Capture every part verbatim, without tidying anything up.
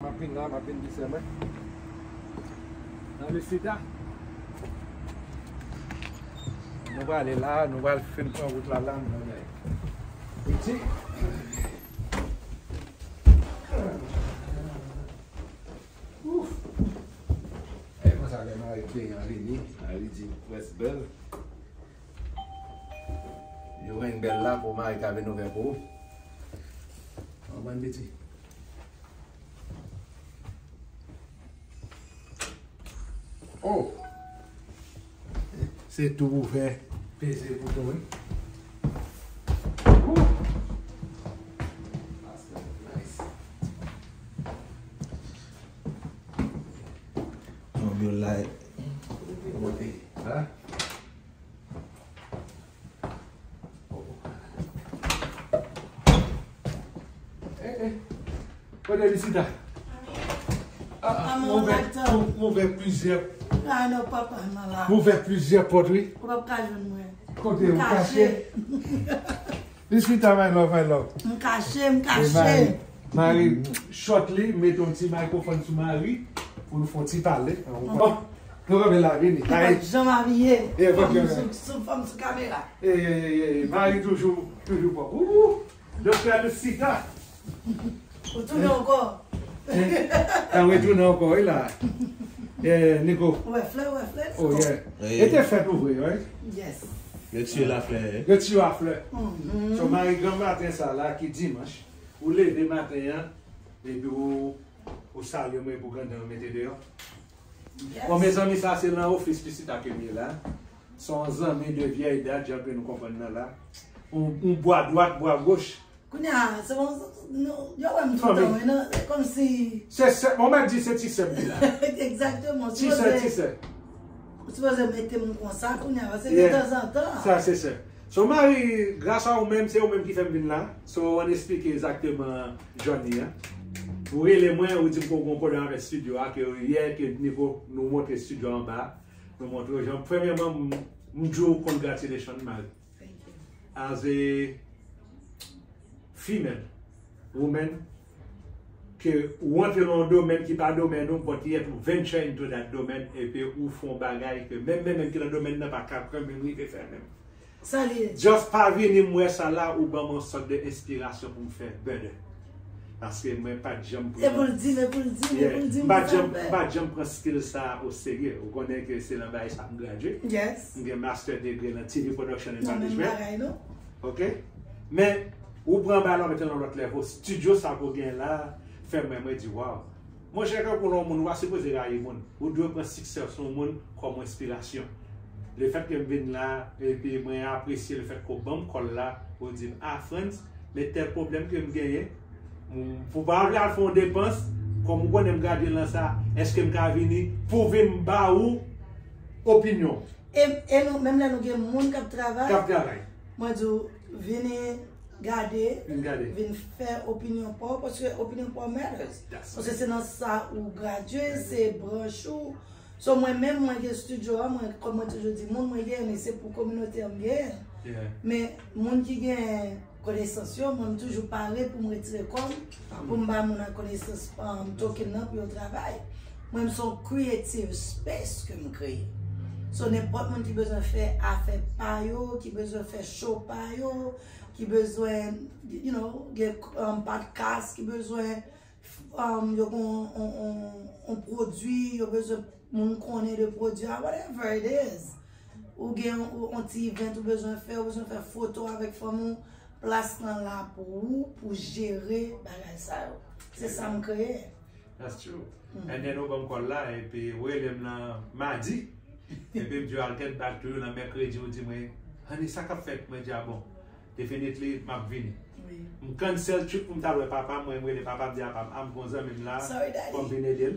M ap vin la, m ap vin di sè mwen. Nan Lucita. Nou prale la, nou pral fin pran wout la, la, nou pral piti. Ouf. E konsa lè mari kliyan vini, mari di ou prèske bèl. Yo ring bèl la pou mari ka vin ouvè pou ou. Konprann piti. Oh! Se tou pou fè peze bouton, wi. Woo! Nice. Yon bèl la. Hein? Eh, eh. Kote Lucita? Ah, ah, m ouvè, m, m ouvè plizyè. Ah non, papa, m la. M ouvè plizyè pòt, wi. Ou p ap ka jwenn mwen. Kote ou kache? Lucita, my love, my love. M kache, m kache. Mari, short li, mete yon ti mikrofòn sou mari pou nou fè yon ti pale. Bon, nou kanpe la, vini. M pa janm abiye. Fò m sou, sou, fò m sou kamera. Mari toujou, toujou pwòp. Doktè Lucita. Ou tounen ankò. An retounen ankò, wi la. Nico. Ou wè flè, ou wè flè, Nico. Oh, yeah. E te fèt ou vre, right? Yes. Retire laflè. Retire laflè. So, mari, granmaten sa la ki dimanch, ou leve maten an, epi ou, ou salye mwen pou grandan mete deyò. Bon, mezanmi, sa se nan ofis Lucita ke m ye la. Se yon zanmi de vyèy dat, jan ke nou konprann nan la. Yon, yon bwa dwat, bwa goch. Kounye a, se bon, nou, yo wè m toutan, wi, non? Se kòmsi. Se sè, bon, mwen di se ti sè m ki la. Egzakteman. Ti sè, ti sè. Ou sipoze mete m konsa, kounye a, paske detanzantan. Sa se sè. So, mari, gras a ou menm, se ou menm ki fè m vin la. So, ann esplike egzakteman journey an. Ou rele mwen, ou di m ke w gen yon pwoblèm avèk estidyo a, ke yè, ke Nico, nou montre estidyo anba. Nou montre w jan. Premyèman, m, m di w congratulations, mari. Thank you. As a female, woman, ke ou antre nan yon domèn ki pa domèn ou, but yet ou venture into that domèn, epi ou fè yon bagay ke menm, menm, menm ki nan domèn nan pa ka menm rive fè menm. Sa li ye? Just pa vini m wè sa la, ou ban m yon sòt de enspirasyon pou m fè better. Paske mwen pa t janm pran. E pou l di m, e pou l di m, e pou l di m. M pa t janm, m pa t janm pran skill sa o serye. Ou konnen ke se nan bagay sa m gradye. Yes. M gen master degree nan T V Production and Management. Nan menm bagay, non? Ok? Men, ou pran bagay la, ou mete l nan lòt level. Studio sa ke w gen la, fè mwen, mwen di, wow. Monchè, kankou nan yon moun, ou pa sipoze rayi moun. Ou dwe pran siksè yon moun kòm yon enspirasyon. Lefètke m vin la, epi mwen apresye lefètke w ban m kòl la, ou di m, ah, Frantz, men tèl pwoblèm ke m genyen, m, pou pa vle al fè yon depans, kòm ou konnen m gradye lan sa, èske m ka vini pou vin ba ou opinyon? E, e nou, menm lè nou gen moun k ap travay, k ap travay, mwen di w, vini gade, vin gade, vin fè opinyon pa w, paske opinyon pa w matters. That's right. Paske se nan sa ou gradye, se branch ou. So, mwen menm, mwen gen estidyo a, mwen, kòm mwen toujou di moun, mwen gen li, se pou kominote an m gen l. Yeah. Men, moun ki gen konesans yo, mwen, m toujou pare pou m retire kò m, pou m ba moun an konesans, um, token nan pou yo travay. Mwen, m se yon creative space ke m kreye. So, nenpòt moun ki bezwen fè afè pa yo, ki bezwen fè show pa yo, ki bezwen, you know, gen, um, podcast, ki bezwen, um, yo gen yon, yon, yon, yon pwodui, yo bezwen moun konnen de pwodui a, whatever it is. Ou gen yon, yon ti event ou bezwen fè, ou bezwen fè foto avèk fanmi w, plas lan la pou ou, pou jere bagay sa yo. Se sa m kreye. That's true. And then ou ban m kòl la, epi ou rele m nan madi. Epi m di, I'll get back to you nan mèkredi, ou di mwen, honey, sa k ap fèt? Mwen di, a bon, definitely, m ap vini. Wi. M cancel trip pou m t al wè papa m, mwen, m rele papa m, di, a pa m, a m gon zanmi m la, fò m vin ede l.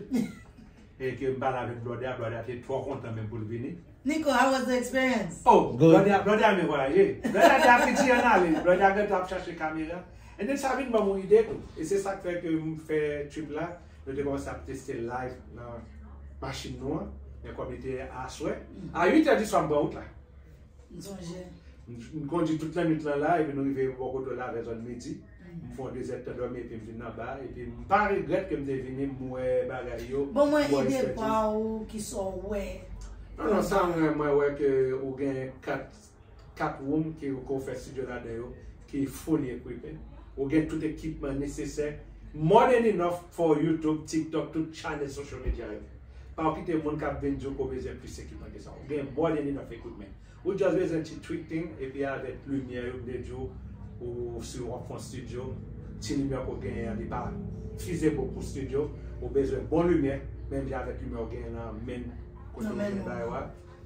E ke m pale avèk blòdè a, blòdè a te twò kontan menm pou l vini. Nico, how was the experience? Oh, blòdè a, blòdè a renmen vwayaje. Blòdè a te ap piti an ale, blòdè a gentan ap chache kamera. And then sa vin ban m yon ide tou. E se sa k fè ke m fè trip la. Nou te kòmanse ap teste live nan machin nou an. Men kòm li te aswè, a uit è di swa m pran wout la. M sonje. M, m kondui tout lannwit lan la, epi nou rive bò kote w la vè zòn midi. M fè yon dezèdtan dòmi epi m vin anba. Epi m pa regrèt ke m te vini, m wè bagay yo. Bon, mwen ide pa ou ki sa w wè. Non, non, sa mwen, mwen wè ke ou gen kat, kat room ki ou fè studio ladan yo, ki fully equipped. Ou gen tout ekipman nesesè. More than enough for YouTube, TikTok, tout channel social media yo. Pa ou kite moun k ap vin di w ke w bezwen plis ekipman ke sa. Ou gen more than enough equipment. Ou just bezwen ti tweak thing, epi avèk limyè yo, m te di w, ou si w ap fè yon studio, ti limyè ke w genyen an, li pa feasible pou studio, ou bezwen bon limyè, menm jan avèk limyè w genyen nan main kote w gen bagay yo a.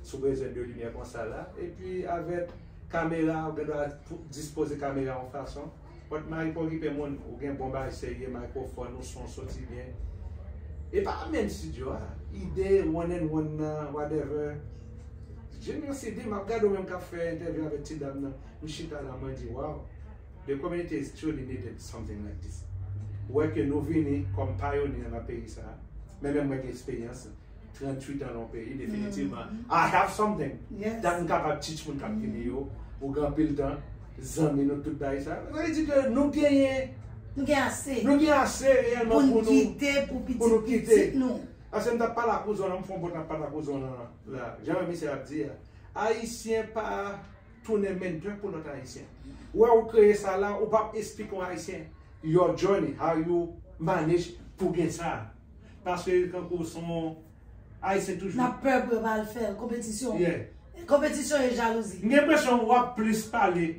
Si w bezwen de limyè konsa la, epi avèk kamera, ou gen dwa dispoze kamera yon fason. But Marie pa okipe moun, ou gen bon bagay serye, mikrofòn, ou son soti byen. E pa menm studio a, ide, one and one nan, whatever. Junior C D, m ap gade w menm k ap fè entèvyou avèk ti dam nan. M chita la, mwen di, wow, the community is truly needed something like this. Ou wè ke nou vini kòm payonye nan peyi sa a. Men menm mwen gen eksperyans tranntuit an nan yon peyi, definitivman. I have something that m kapab teach moun k ap vini yo. Ou gen anpil tan, zanmi nou, tout bagay sa. Sa vle di ke nou genyen. Nou gen ase. Nou gen ase reyèlman pou nou kite, pou pitit pitit nou. Paske m t ap pale ak kouzon nan, m fè yon bout m ap pale ak kouzon nan la. Jan misye ap di a, Ayisyen pa tounen menntò pou lòt Ayisyen. Ou wè ou kreye sa la, ou p ap esplike yon Ayisyen your journey, how you manage pou gen sa. Paske kankou se yon Ayisyen toujou. N ap pè pou yo pa al fè l. Konpetisyon. Yeah. Konpetisyon e jalouzi. M gen enpresyon w ap plis pale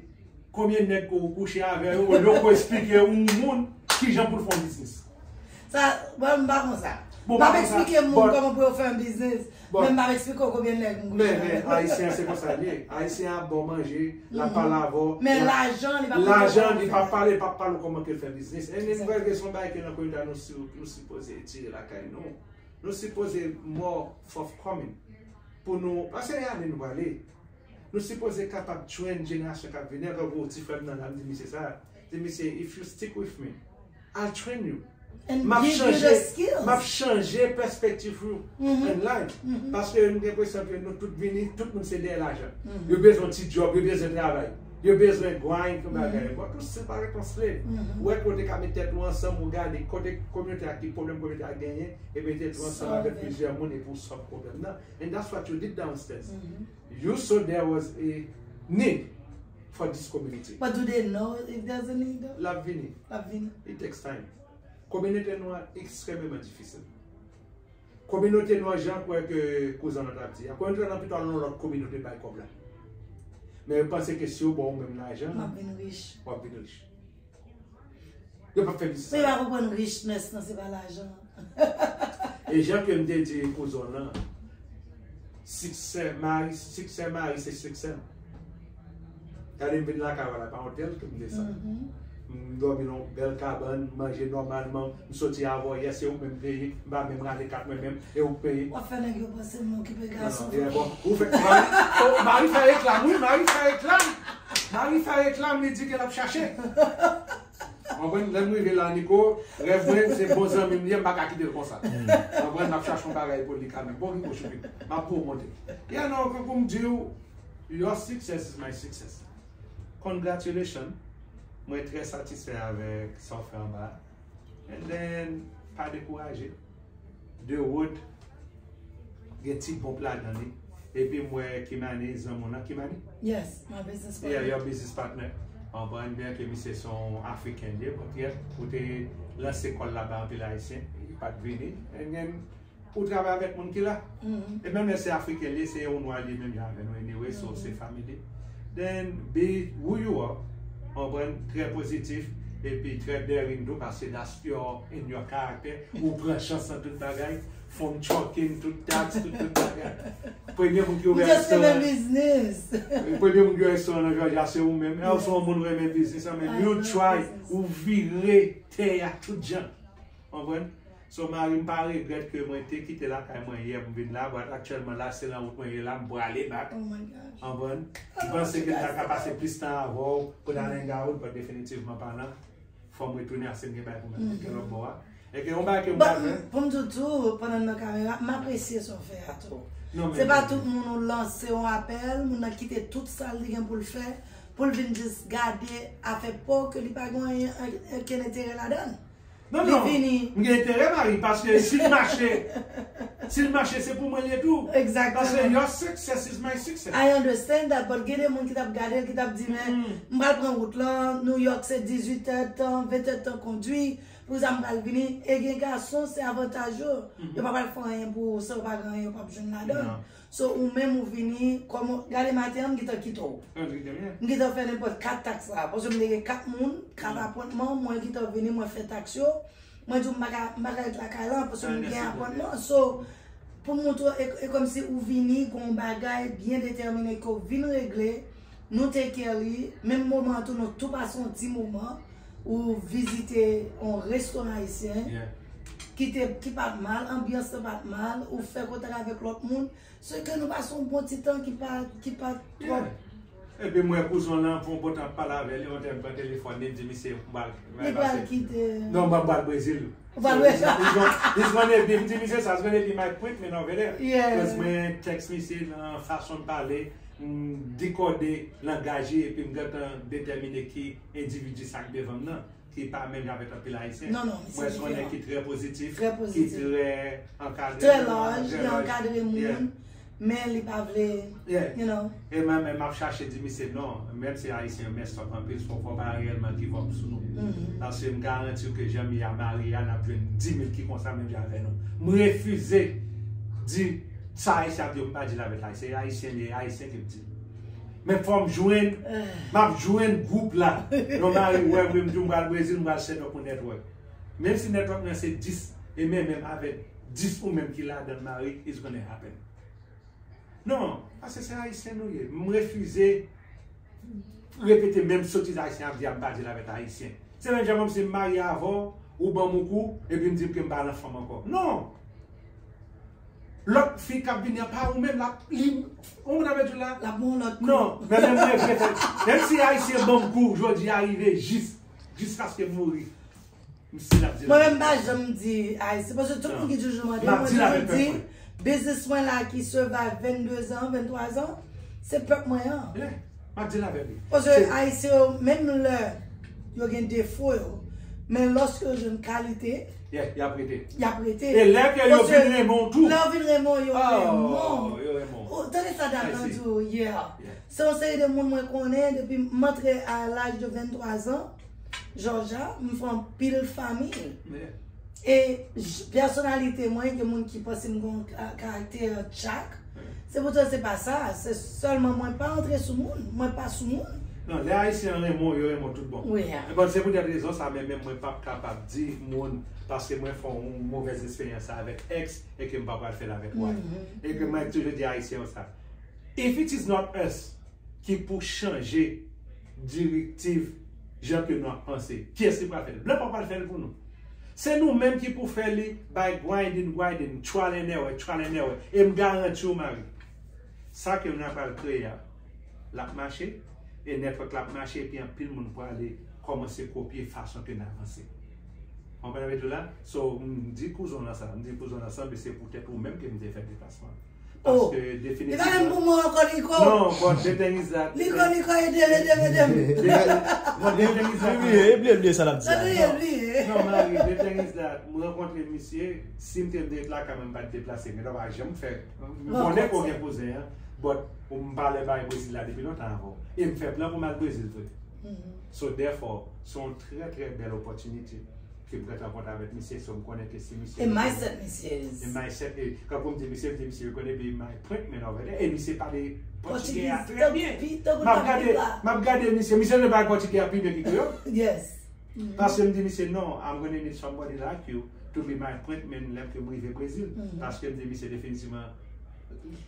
konbyen nèg ke w kouche avè yo, olye ke w esplike yon moun kijan pou l fè yon biznis. Sa, bon, m pa konsa. M ap esplike moun kòman pou yo fè yon biznis, men m p ap esplike w konbyen nèg m kouche avè yo. Men, men, Ayisyen an se konsa l ye. Ayisyen ap ba w manje, l ap pale avè w. Men lajan, li p ap pale, li p ap pale w kòman ke l fè biznis. E m kwè ke se yon bagay ke nan kominote a nou sipoze etire lakay nou. Nou sipoze more forthcoming pou nou, paske e ale nou prale. Nou sipoze kapab train jenerasyon k ap vini an. Tankou ti frè m nan la, m di misye sa. M di misye, if you stick with me, I'll train you. M ap chanje, m ap chanje pèspektiv ou in life. Paske m gen enpresyon ke nou tout vini, tout moun se dèyè lajan. Yo bezwen yon ti djòb, yo bezwen travay. Yo bezwen grind pou bagay. But ou still pa ret yon slave. Ou wè kote ka met tèt ou ansanm, ou gade kote kominote a, ki pwoblèm kominote a genyen, e mete tèt ou ansanm avèk plizyè moun epi w solve pwoblèm nan. And that's what you did downstairs. You saw there was a need for this community. But do they know if there's a need though? L ap vini. L ap vini. It takes time. Kominote nou an ekstrèmeman difisil. Kominote nou an, jan kwè ke kouzan nan t ap di a, kwè nou t nan pito al nan lòt kominote bay kòb la. Men yo panse ke si yo ba w menm lajan, w ap vin rich. W ap vin rich. Yo p ap fè biznis sa. Men yo pa konprann richness nan se pa lajan. E jan ke m te di kouzon nan, siksè mari, siksè mari se siksè m. Gade m vin lakay w la, pa yon otèl ke m desann. M dòmi nan yon bèl kabann, m manje nòmalman, m soti avè w yè, se ou k menm peye, m pa menm rale kat mwen menm, e ou k peye. W ap fè nèg yo panse m okipe gason. Non, non, bon, ou fè, mari, oh, mari fè reklam, wi, mari fè reklam. Mari fè reklam, li di ke l ap chache. Konprann? Lè m rive la, Nico, rèv mwen, se bon zanmi m li ye, m pa ka kite l konsa. Konprann? M ap chache yon bagay pou li kanmenm. Bon, Nico, choupi, m ap pwomote. Yeah, non, pou m di w, your success is my success. Congratulations. Mwen trè satisfè avèk sa w fè anba a. And then, pa dekouraje. The road gen ti bump ladan li. Epi m wè Kimani, zanmi w nan, Kimani? Yes, my business partner. Yeah, your business partner. Konprann byen ke misye se yon Afriken li ye, but yeah, ou te lanse kòl la bay anpil Ayisyen, yo pa t vini. And then, ou travay avèk moun ki la. E menm lè se Afriken li ye, se yon nwa li ye menm jan avè nou anyway, so se family. Then be who you are. Konprann, trè pozitif, epi trè daring tou, paske that's your, in your character. Ou pran chans nan tout bagay, from trucking, tout tax, tout, tout bagay. Premye moun ki ouvè restoran. Premye moun ki ouvè restoran nan Jòjya se ou menm. E ou se yon moun renmen biznis, men you try, ou vire tè a tout jan. Konprann? So, mari m pa regrèt ke mwen te kite lakay mwen yè pou m vin la, but aktyèlman la, se nan wout mwen ye la, m prale back. Oh my gosh. Konprann? M panse ke m ta ka pase plis tan avè w pou n al hang out, but definitivman pa nan. Fò m retounen, ase m gen bagay pou m fè lòt bò a. E ke yon bagay ke m pa fè. Pou m di w tou, pandan m nan kamera, m apresye sa w fè a tou. Se pa tout moun ou lanse yon apèl, moun nan kite tout sa l te gen pou l fè, pou l vin jis gade afè pa w ke li pa gen anyen, ankenn enterè ladan l. Non, non, m gen enterè, Marie, paske si l mache, si l mache, se pou mwen l ye tou. Paske your success is my success. I understand that, but gen de moun ki t ap gade l, ki t ap di, men, m pral pran wout lan, New York se dizuit èdtan, ven èdtan kondwi, pou sa m pral vini. E gen gason, se avantaj yo. Yo pa pral fè anyen pou ou, san yo pa gen anyen, yo p ap jwenn ladan l. So, ou menm ou vini, kòm, gade maten an, m gentan kite w. M gentan fè nenpòt kat taks la. Paske m te gen kat moun, kat apwentman, mwen gentan vini, mwen fè taks yo. Mwen di w, m pa ka, m pa ka ret lakay lan, paske m gen apwentman. So, pou m montre w, e, e kòmsi ou vini, gon bagay byen detèmine ke w vin regle, nou take care li, menm moman an tou, nou tou pase yon ti moman, ou vizite yon restoran ayisyen, ki te, ki pa t mal, anbyans lan pa t mal, ou fè kontak avèk lòt moun, Se ke nou pase yon bon ti tan ki pa, ki pa twòp. Epi m wè kouzen w lan pou yon bon tan ap pale avè l, yon tè m pran telefòn li, m di misye m pral. Li pral kite. Non, mwen pral Brezil. Ou pral Brezil. He's gonna be, m di misye sa, he's gonna be my appointment over there. Cause mwen tèks misye nan fason l pale, m dekode langaj li epi m gentan detèmine ki endividi sa k devan m nan. Ki pa menm jan avèk anpil Ayisyen. Non, non, misye diferan. Mwen se yon nèg ki trè pozitif, ki trè ankadre. Trè laj, li ankadre moun, men li pa vle, you know. E mwen menm, m ap chache di misye non, menm si Ayisyen mess up anpil, fò, fò pa reyèlman give up sou nou. Paske m garanti w ke jan m ye a, Marie a, n ap jwenn di mil ki konsa menm jan avè nou. M refize di sa Ayisyen ap di yo, m pa di l avèk Ayisyen. E Ayisyen li ye, Ayisyen ki m di l. Men fò m jwenn, m ap jwenn gwoup la. Non, Marie, wè vre, m di w m pral Brezil, m pral set up yon network. Menm si network lan se dis, e men menm avèk dis ou menm ki ladan l, Marie, it's gonna happen. Non, paske se Ayisyen nou ye. M refize repete menm sotiz Ayisyen ap di a, m pa di l avèk Ayisyen. Se menm jan kòmsi m marye avè w, ou ban m yon kou, epi m di m ke m pa nan fanm ankò. Non! Lòt fi k ap vini an pa ou menm, l ap, li, ou konprann sa m vle di w la? L ap gen yon lòt kou. Non, men menm mwen vle fè, menm si Ayisyen ban m kou, jodi a rive jis, jiskaske m mouri, m still ap di l avèk pèp mwen. Mwen menm m pa janm di Ayisyen, paske tout moun ki toujou mande m, mwen toujou di, biznis mwen la ki survive vennde zan, venntwa zan, se pèp mwen an. M ap di l avè li. Paske Ayisyen yo, menm lè yo gen defo yo, men lòske yo jwenn kalite, y ap rete. Y ap rete. E lè ke yo vin renmen w tou. Lè yo vin renmen w, yo renmen w. Yo renmen w. Ou tande sa Dada di w, yeah. Se yon seri de moun mwen konnen depi m antre a laj de venntwa zan, Jòja, m fè anpil fami. E pèsonalite mwen, gen moun ki panse m gen yon karaktè tchak. Se poutan se pa sa. Se sèlman mwen pa antre sou moun. Mwen pa sou moun. Non, lè Ayisyen an renmen w, yo renmen w tout bon. Wi. Ebyen, se poutèt rezon sa menm, menm mwen p ap kapab di moun, paske mwen fè yon movèz eksperyans avèk èks, e ke m pa pral fè l avèk wayf. E ke mwen toujou di Ayisyen yo sa. If it is not us, ki pou chanje direktiv jan ke nou ap panse. Kiyès ki pral fè l? Blan pa pral fè l pou nou. Se nou menm ki pou fè li by grinding, grinding, trial and error, trial and error. E m garanti w, Marie, sa ke nou pral kreye a, l ap mache, e network la ap mache, epi anpil moun prale kòmanse kopye fason ke n avanse. Ou konprann sa m vle di w la? So, m di kouzen w lan sa, m di kouzen w lan sa, men se poutèt ou menm ke m te fè deplasman. Paske definitivman. Li pa menm pou mwen ankò, Liko. Non, but the thing is that. Liko, Liko, ede m, ede m, ede m. But the thing is that. Li bliye, li bliye, li bliye sa l ap di a. Li bliye, li bliye. Non, Marie, the thing is that, mwen rankontre misye, si m te ret lakay mwen, m pa t deplase, men m pa janm fè. M konnen ke w gen kouzen an, but m pale bay Brezil la depi lontan avè w. E m fè plan pou m al Brezil vre. So, therefore, se yon trè, trè bèl opòtinite. Ke m pran rankontre avèk misye, so m konnen ke si misye. E mindset misye is. E mindset, e, kankou m di misye, m di misye, you gonna be my point man over there. E misye pale pòtigè a trè byen. M ap gade, m ap gade misye, misye vle pale pòtigè a pi byen ke kreyòl. Yes. Paske m di misye, non, I'm gonna need somebody like you to be my point man lè ke m rive Brezil. Paske m di misye definitivman,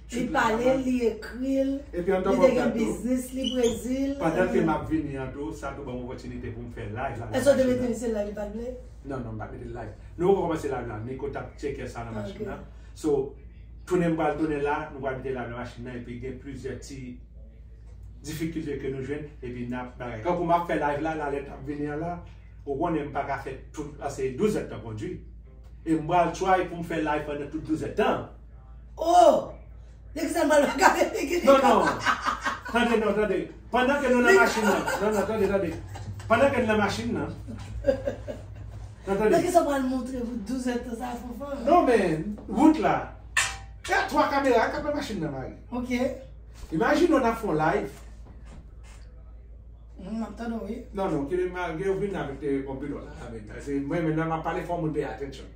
Li pale l, li ekri l, li te gen biznis li Brezil. Pandan ke m ap vini an tou, sa tou ban m opòtinite pou m fè live la nan machin nan. Èske w te mete misye live, li pa t vle? Non, non, m pa t mete l live. Nou poko kòmanse live la, Nico t ap tcheke sa nan machin nan. So, tounen m pral tounen la, nou pral mete live nan machin nan, epi gen plizyè ti difikilte ke nou jwenn, epi n ap bagay. Kankou m ap fè live la, la lè t ap vini an la, ou konnen m pa ka fè tout, ase douz èdtan kondwi. E m pral try pou m fè live pandan tout douz èdtan. Oh! Depi sa m pral pa ka fè figi li. Non, non. Tande, non, tande. Pandan ke nou nan machin nan. Non, non, tande, tande. Pandan ke nou nan machin nan. Non, tande. Nan ki sa w pral montre pou douz èdtan sa, Fanfan? Non, men, wout la. E twa kamera k ap nan machin nan, Mari. Ok. Imajine w n ap fè yon live. Mm, m ap tande w, wi. Non, non, ki malgre w vin avèk te konpidò la. Amen. Se mwen menm nan m ap pale, fò moun pay attention.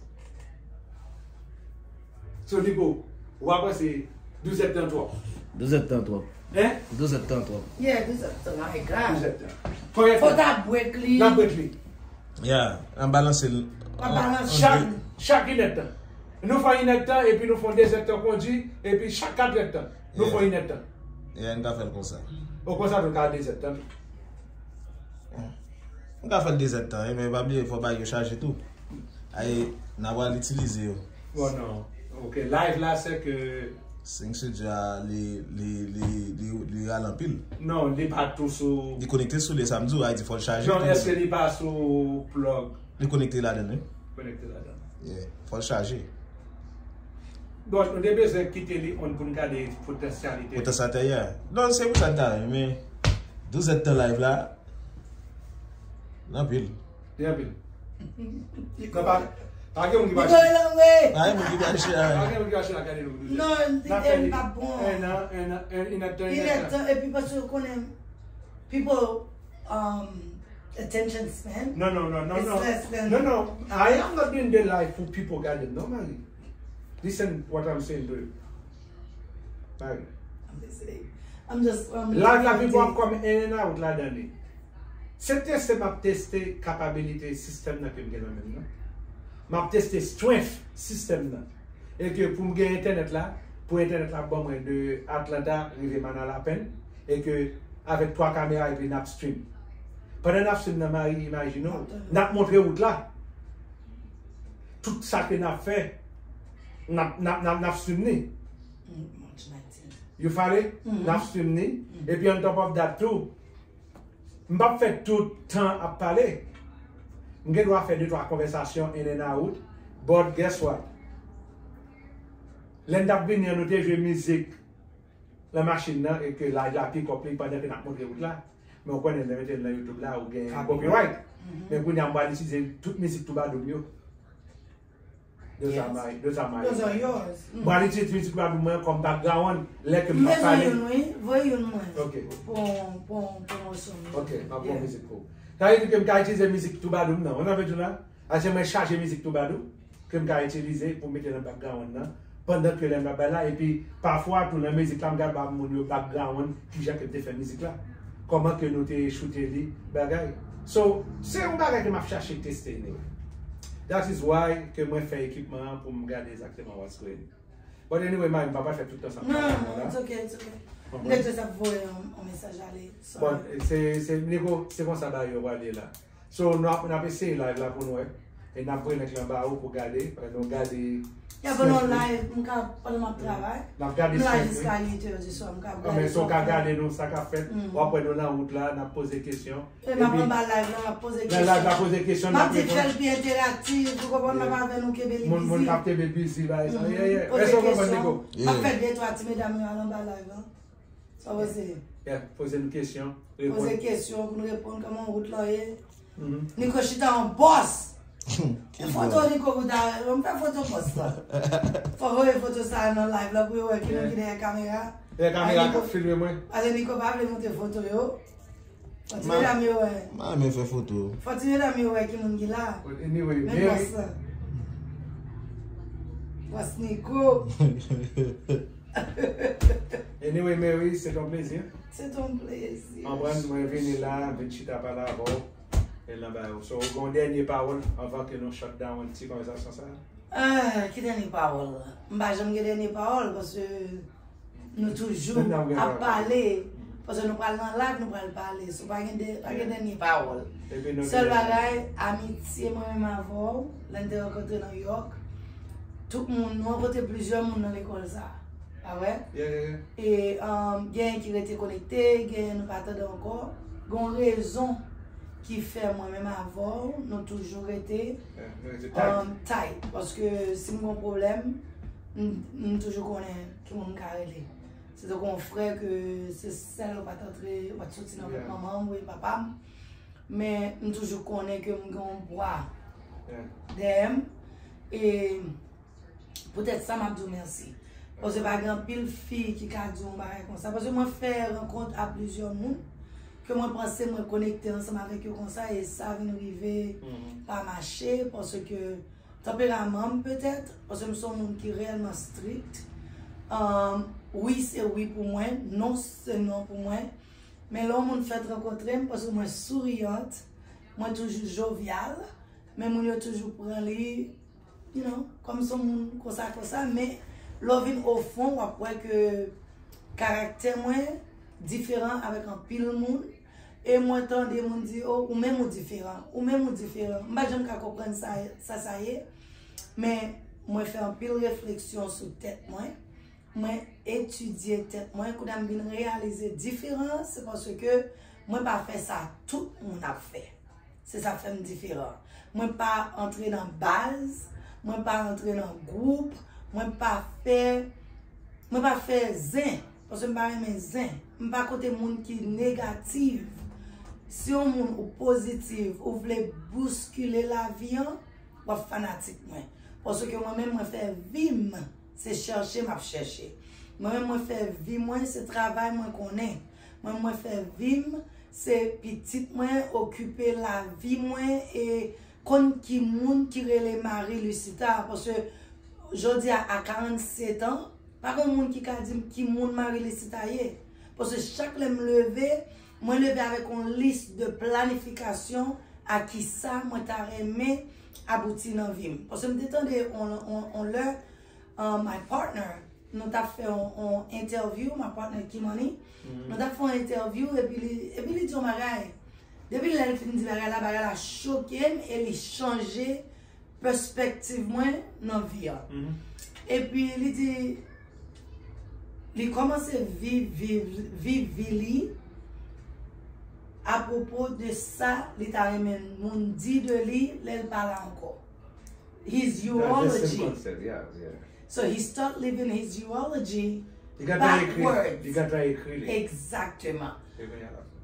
So, Nico, w a panse douz èdtan twòp? Douz èdtan twòp. Hein? Douz èdtan twòp. Yeah, douz èdtan, my God. Douz èdtan. Konbyen tan? Fò ta break li. N ap break li. Yeah, an balanse l. An balanse. Chak, chak inèdtan. Nou fè inèdtan, epi nou fè dezèdtan kondwi, epi chak katrèdtan, nou fè inèdtan. Yeah, n ka fè l konsa. O konsa, nou ka dezèdtan tou. N ka fè l dezèdtan, wi, men pa bliye, fò bagay yo chaje tou. Ay, n a pral itilize yo. Bon, non. Ok, live la, se ke Sing Studio a, li, li, li, li, li ral anpil. Non, li pa tou sou. Li konekte sou li, sa m di w, a di fò l chaje tou. John, èske li pa sou plug? Li konekte ladan l, wi. Konekte ladan l. Yeah, fò l chaje. Bon, nou te bezwen kite li on pou n gade potansyalite. Potansyalite, yeah. Non, se pou sa n ta renmen. Douz èdtan live la. Anpil. Li anpil. Non, pa, pa gen moun ki pa chita. Pa gen moun ki pa chita. Pa gen moun ki pa chita gade nou. Non, li pa bon. En an, en an, en, inèdtan, inèdtan. Inèdtan, epi paske w konnen, people, um, attention span. Non, non, non, non, non. Non, non. I am not doing the live for people gade. Non, Mari. Listen what I'm saying to you. Mari. I'm listening. I'm just, um, live la, people ap come in and out ladan li. Se teste m ap teste kapabilite sistèm nan ke m gen nan men m nan. M ap teste strength sistèm nan. E ke pou m gen entènèt la, pou entènèt la ban mwen de Atlanta rive Manalapan, e ke avèk twa kamera epi n ap stream. Pandan n ap stream nan, Mari, imajine w, n ap montre wout la. Tout sa ke n ap fè, n ap, n ap, n ap, n ap stream ni. You follow? N ap stream ni. Epi on top of that too, m p ap fè tout tan ap pale. M gen dwa fè de twa konvèsasyon in and out. But guess what? Lè n t ap vini an, nou te jwe mizik nan machin nan e ke live la pick up li pandan ke n ap montre wout la. Men w konnen lè mete l nan YouTube la, ou gen copyright. Men kounye a m pral itilize tout mizik Toubadoum yo. Those are my, those are my. Those are yours. M pral itilize mizik Toubadoum mwen kòm background lè ke m ap pale. M bezwen youn, wi. Voye youn mwen. Ok. Pou, pou, pou moso m. Ok, m ap pran mizik pou ou. Sa vle di ke m ka itilize mizik Toubadoum nan. Ou nan vle di la? Achte mwen chaje mizik Toubadoum ke m ka itilize pou mete nan background nan. Pandan ke lè m ap bay la, epi pafwa tou nan mizik la, m ka ba moun yo background kijan ke m te fè mizik la. Kòman ke nou te choute li, bagay. So, se yon bagay ke m ap chache teste anyway. That is why ke mwen fè ekipman an pou m gade egzakteman what's going. But anyway, Mari, m pa pral fè tout tan sa m pale la. Non, it's okay, it's okay. M te just ap voye yon, yon mesaj ale. Bon, se, se, Nico, se konsa bagay yo prale la. So, n ap, n ap eseye live la pou nou wè. E n ap voye link lan ba ou pou gade. Pandan nou gade. Ya, pandan live, m ka, pandan m ap travay. N ap gade live jiska uit è di swa, m ka gade. Men si w ka gade nou, sa k ap fèt, w ap wè nou nan wout la, n ap poze kesyon. E m ap anba live la, m ap poze kesyon. Nan live la, poze kesyon, n ap reponn. M ap di fè l pi enteraktif, ou konprann, m ap avè nou kenbe li bizi. Moun, moun k ap kenbe bizi, bagay sa. Yeah, yeah. Èske w konprann, Nico? M ap fè de twa ti medam yo al anba live la. Sa w panse? Yeah, poze nou kesyon, reponn. Poze kesyon pou nou reponn, kòman wout la ye? Nico chita an bòs. E foto Nico pou ta, m fè foto bòs la. Fò voye foto sa nan live la pou yo wè ki moun ki dèyè kamera. Dèyè kamera k ap filme mwen. Paske Nico pa vle montre foto yo. Fò ti medam yo wè. M renmen fè foto. Fò ti medam yo wè ki moun ki la. Anyway, men bòs la. Bòs Nico. Anyway, Mary, c'est un plaisir. C'est un plaisir. Konprann, mwen vini la, vin chita pale avè w. E nan ba yo. So, ou gen yon dènye pawòl anvan ke nou shut down ti konvèsasyon sa a? Ah, ki dènye pawòl? M pa janm gen dènye pawòl, paske nou toujou ap pale. Paske nou pral nan live, nou pral pale. So, pa gen dè-, pa gen dènye pawòl. Sèl bagay, amitye mwen menm avè w, lè n te rankontre nan New York, tout moun, nou rankontre plizyè moun nan lekòl sa a. Pa vre? Yeah, yeah, yeah. E, um, genyen ki rete konekte, genyen nou pa tande ankò. Gen yon rezon ki fè mwen menm avè w, nou toujou rete, um, tight. Paske si m gen yon pwoblèm, m, m toujou konnen ki moun m ka rele. Se tankou yon frè ke se sèl ou pa t antre, ou pa t soti nan vant manman m, wi, papa m. Men m toujou konnen ke m gen yon bwa dèyè m. E poutèt sa, m ap di w mèsi. Paske pa gen anpil fi ki ka di w yon bagay konsa. Paske mwen fè rankont a plizyè moun ke mwen panse mwen konekte ansanm avèk yo konsa, e sa vin rive pa mache, paske tanperaman m petèt, paske m se yon moun ki reyèlman strik. Ahn, wi se wi pou mwen, non se non pou mwen. Men lè yon moun fèt rankontre m, paske mwen souriant, mwen toujou jovyal, men moun yo toujou pran li, you know, kòm se yon moun konsa konsa, men lè w vin o fon, w ap wè ke karaktè mwen diferan avèk anpil moun. E mwen tande moun di, "O, ou menm ou diferan, ou menm ou diferan." M pa janm ka konprann sa, sa, sa ye, men mwen fè anpil refleksyon sou tèt mwen. Mwen etidye tèt mwen, kounye a m vin reyalize diferan, se paske mwen pa fè sa tout moun ap fè. Se sa k fè m diferan. Mwen pa antre nan baz, mwen pa antre nan gwoup, mwen pa fè, mwen pa fè zen, paske m pa renmen zen. M pa kote moun ki negatif. Si yon moun ou pozitif, ou vle bouskile lavi an, w ap fanatik mwen. Paske mwen menm, mwen fè vi m, se chèche m ap chèche. Mwen menm, mwen fè vi mwen, se travay mwen konnen. Mwen, mwen fè vi m, se pitit mwen, okipe lavi mwen, e konn ki moun ki rele Marie Lucita. Paske jodi a, a karannset an, pa gen moun ki ka di m ki moun Marie Lucita ye. Paske chak lè m leve, mwen leve avèk yon lis de planifikasyon a kisa mwen ta renmen abouti nan vi m. Paske m te tande on, on, on lè, uh, my partner, nou t ap fè on, on entèvyou, my partner Kimani, nou t ap fè on entèvyou, epi li, epi li di yon bagay. Depi lè l fin di bagay la, bagay la choke m e li chanje pèspektiv mwen nan vi a. Epi li di, li kòmanse viv, viv, viv vi li apwopo de sa li ta renmen moun di de li lè l pa la ankò. His eulogy. So he start living his eulogy backwards. Exactement.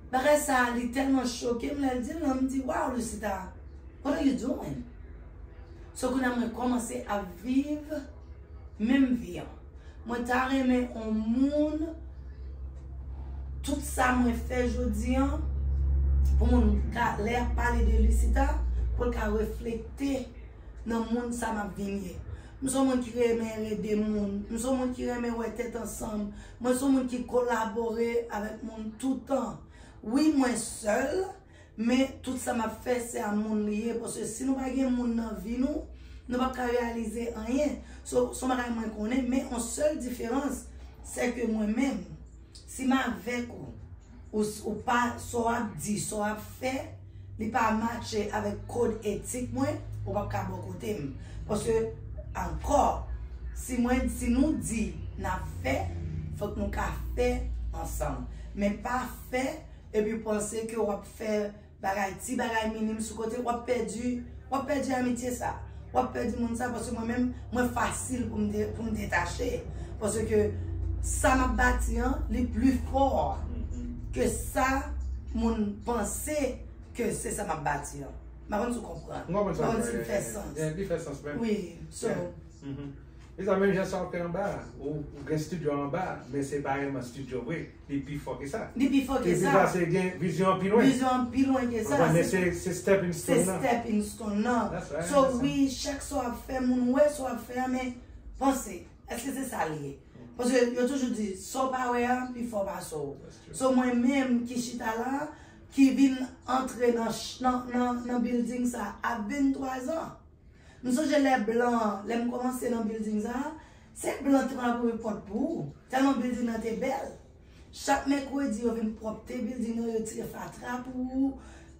Bagay sa a, li tèlman choke m lè l di l lan, m di, "Wow, Lucita, what are you doing?" So kounye a mwen kòmanse ap viv menm vi an. Mwen ta renmen on moun, tout sa mwen fè jodi an, pou moun ka, lè y ap pale de Lucita, pou l ka reflekte nan moun sa m ap vin ye. M se yon moun ki renmen ede moun. M se yon moun ki renmen wè tèt ansanm. Mwen se yon moun ki kolabore avèk moun toutan. Wi, mwen sèl, men tout sa m ap fè, se a moun li ye. Paske si nou pa gen moun nan vi nou, nou p ap ka reyalize anyen. So, se yon bagay mwen konnen, men yon sèl diferans, se ke mwen menm, si m avèk ou, ou, ou pa, sa w ap di, sa w ap fè, li pa matche avèk kòd etik mwen, ou p ap ka bò kote m. Paske, ankò, si mwen, si nou di n ap fè, fòk nou ka fè ansanm. Men pa fè, epi panse ke w ap fè bagay, ti bagay minim sou kote, w ap pèdi, w ap pèdi amitye sa. W ap pèdi moun sa, paske mwen menm, mwen fasil pou m de-, pou m detache. Paske sa m ap bati an, li pli fò ke sa moun panse ke se sa m ap bati an. M pa konn si w konprann. M konprann sa w ap di. M pa konn si l fè sans. Yeah, li fè sans menm. Wi, so. Yeah. E sa menm jan sa w fè anba a. Ou, ou gen estidyo anba a, men se pa reyèlman estidyo vre. Li pi fò ke sa. Li pi fò ke sa. Li pi fò, se gen vizyon an pi lwen. Vizyon an pi lwen ke sa. Ou konprann, men se, se stepping stone nan. Se stepping stone nan. That's right. So, wi, chak sa w ap fè, moun wè sa w ap fè a, men panse, èske se sa l ye? Paske yo toujou di, sa w pa wè a, pi fò pase w. That's true. So, mwen menm ki chita la, ki vin antre nan ch-, nan, nan, nan building sa a venntwa zan. M sonje lè blan, lè m kòmanse nan building sa a, se blan t ap ouvri pòt pou ou. Tèlman building nan te bèl. Chak mèkredi, yo vin pwòpte building nan, yo tire fatra pou ou.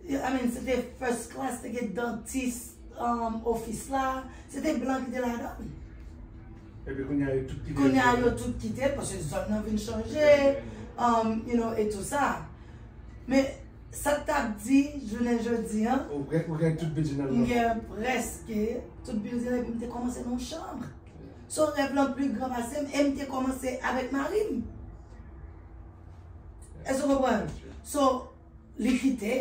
I mean, se te first class, te gen dantis, um, ofis la. Se te blan ki te ladan l. Epi kounye a, yo tout kite. Kounye a, yo tout kite l, paske zòn nan vin chanje, um, you know, e tou sa. Men, sa k t ap di, jounen jodi an, ou gen, ou gen tout building nan, m gen prèske tout building, epi m te kòmanse nan yon chanm. So, rèv lan pi gran pase m, e m te kòmanse avèk mari m. Èske w konprann? So, li kite,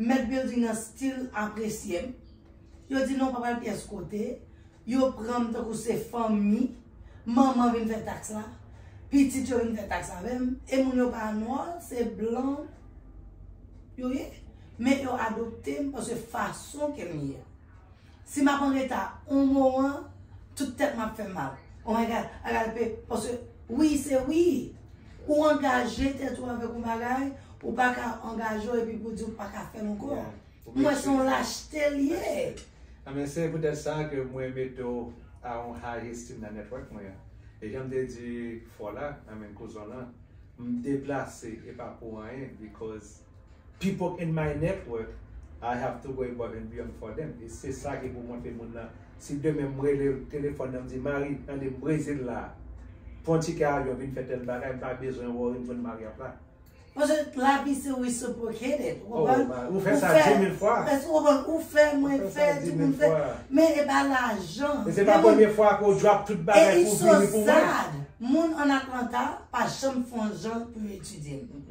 mèt building nan still apresye m. Yo di non, pa pral pyès kote. Yo pran m tankou se fanmi. Manman vin fè taks la. Pitit yo vin fè taks avè m. E moun yo pa nwa, se blan yo ye. Men yo adopte m paske fason ke m ye a. Si m ap an reta yon moman, tout tèt m ap fè m mal. Oh my God, I gotta pay. Paske, wi, se wi. Ou angaje tèt ou avèk yon bagay, ou pa ka angaje w epi pou di w pa ka fè l ankò. Mwen se yon lachte l ye. Amen, se poutèt sa ke mwen mete w a yon high esteem nan network mwen an. E jan m te di fò la, amen, kouzon lan, m deplase e pa pou anyen, because people in my network, I have to go above and beyond for them. E se sa ki pou montre moun nan. Si demen m rele telefòn nan, m di, Mari, tande m Brezil la. Pran tikè avyon, vin fè tèl bagay, m pa bezwen worry, m konn Mari ap la. Paske lavi se reciprocated. Ou Oh, konprann? man, ou fè sa di mil fwa. Èske ou konprann? Ou fè, mwen Ou fè fè, sa di tout mil moun fè. Fwa. Men e pa lajan. E se pa premye fwa ke w drop tout bagay pou vini pou mwen. Moun an Atlanta pa janm fè yon jan pou yo etidye m.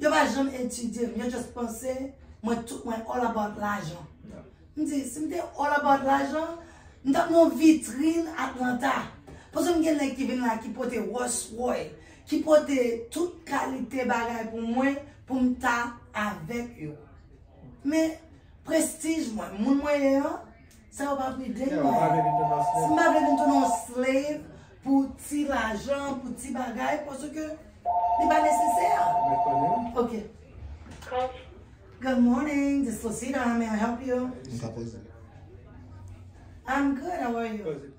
Yo pa janm etidye m. Yo just panse mwen tout mwen all about lajan. M di, si m te all about lajan, m t ap nan yon vitrin Atlanta. Paske m gen nèg ki vin la ki pote Rolls Royce, ki pote tout kalite bagay pou mwen, pou m ta avèk yo. Men prestij mwen, moun mwen ye an, sa yo pa pride mwen. Si m pa vle vin tounen yon slave pou ti lajan, pou ti bagay, paske li pa nesesè. Ok. Good morning, this is Lucina. How may I help you? M ka poze. I'm good. How are you?